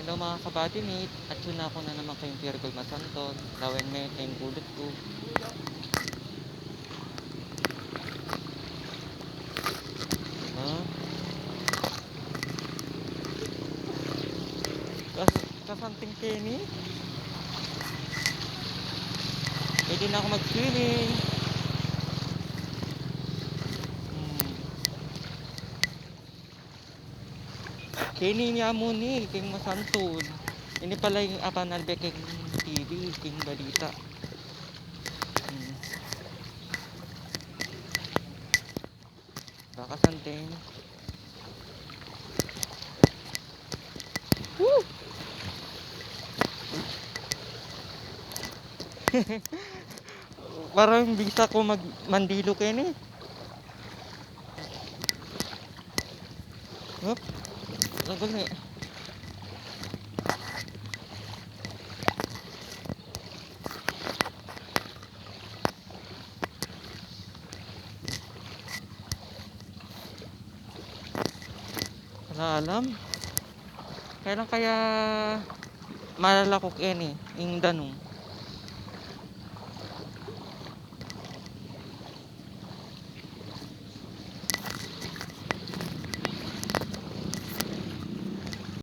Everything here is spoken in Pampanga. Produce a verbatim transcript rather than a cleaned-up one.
Hello, mga kabadimit, atsu na ku na naman kayong Virgol Masanton, lawen me kayong gulut ku. Ha? Kas-, kasanting keni? Pwede na ako mag-swimming. Hmm. Keni ini amu ni, keng Masanton. Ini pala ing apanalbe keng T V, keng balita. Hmm. Baka santing. Woo! Parang bisa ko mag-, mandilu keni. Hop. Lagol na eh. Ala alam. Kailan kaya malalako keni ing danum?